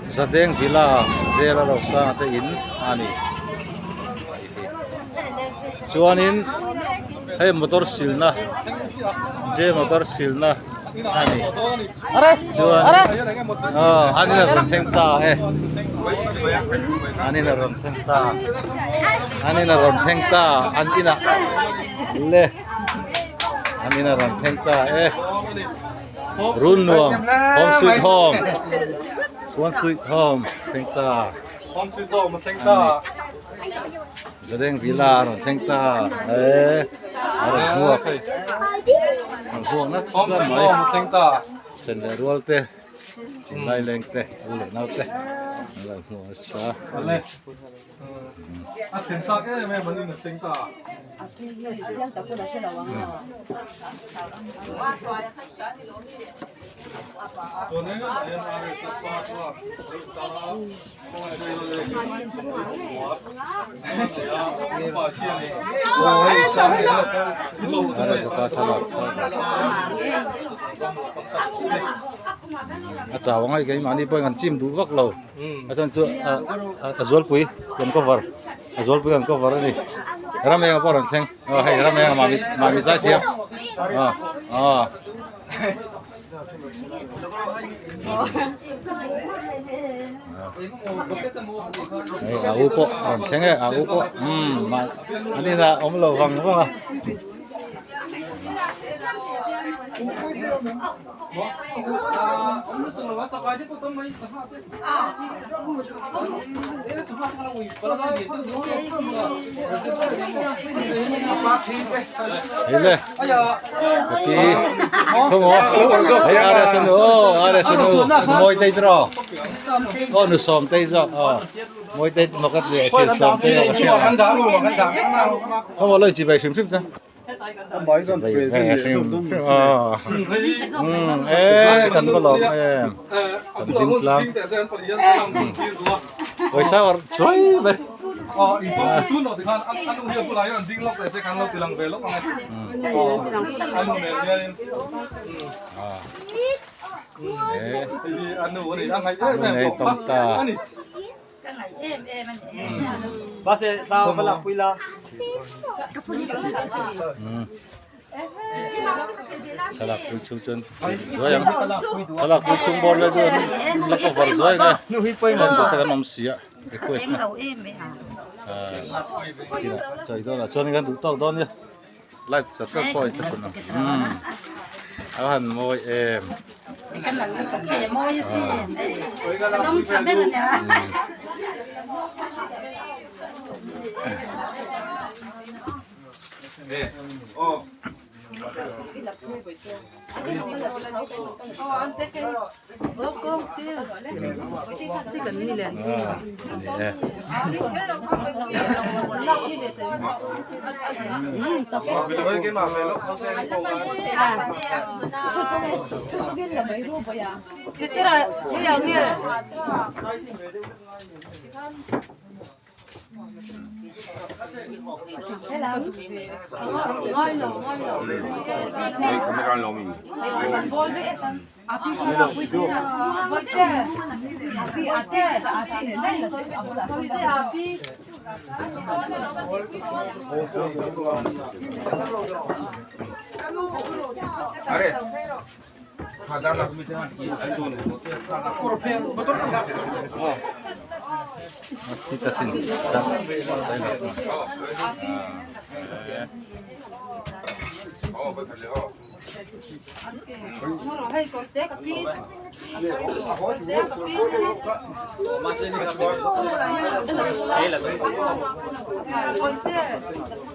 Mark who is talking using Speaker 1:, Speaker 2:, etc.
Speaker 1: Zadeng Villa Zela Rosanga te in a ni chuanin hei motor silna J motor silna a ni chuan aw an in a rawn thleng ta e an in a rawn thleng ta an in a rawn thleng ta an inah le an in a rawn thleng ta e. Run nuam home sweet home home sweet home thleng ta
Speaker 2: home sweet home a thleng ta
Speaker 1: Zadeng Villa a rawn thleng ta e a rawn hmuak rawn hmuak nasa mai
Speaker 2: a thleng ta
Speaker 1: then leh rual te thinlai leng te u leh nau te an lo hmuak nasa
Speaker 2: A thlen chak em em an in a thleng ta.
Speaker 1: A chau ang a keimahni pawhin kan chim duh vak lo. A chuan chu a zualpui kan cover a zualpui kan cover a ni ram eng ah pawh a rawn thleng aw hei ram eng ah mahni mahni zai thiam ah ah hei a u pawh a rawn thleng e a u pawh umm an inah awm lo vang vang a. Hei le ka pi khaw maw hei RS nu aw RS nu mawi tei tiraw aw nu sawm tei zawk aw mawi tei maw ka ti thil sawm tei a ka hria khaw maw lo in chibai hrim hrim ta. Kan va lawm em kan ding tlang pawisa war chuai mai nu nei tam ta. Thlalak pui chhung chuan zuai ang thlalak pui chhung bawr lai chuan la cover zuai ang e en duh te kan awm si a request na chawi dawn ah chuan kan duh tawk dawn nia like chat chat pawh a inchak hun ang a han mawi em.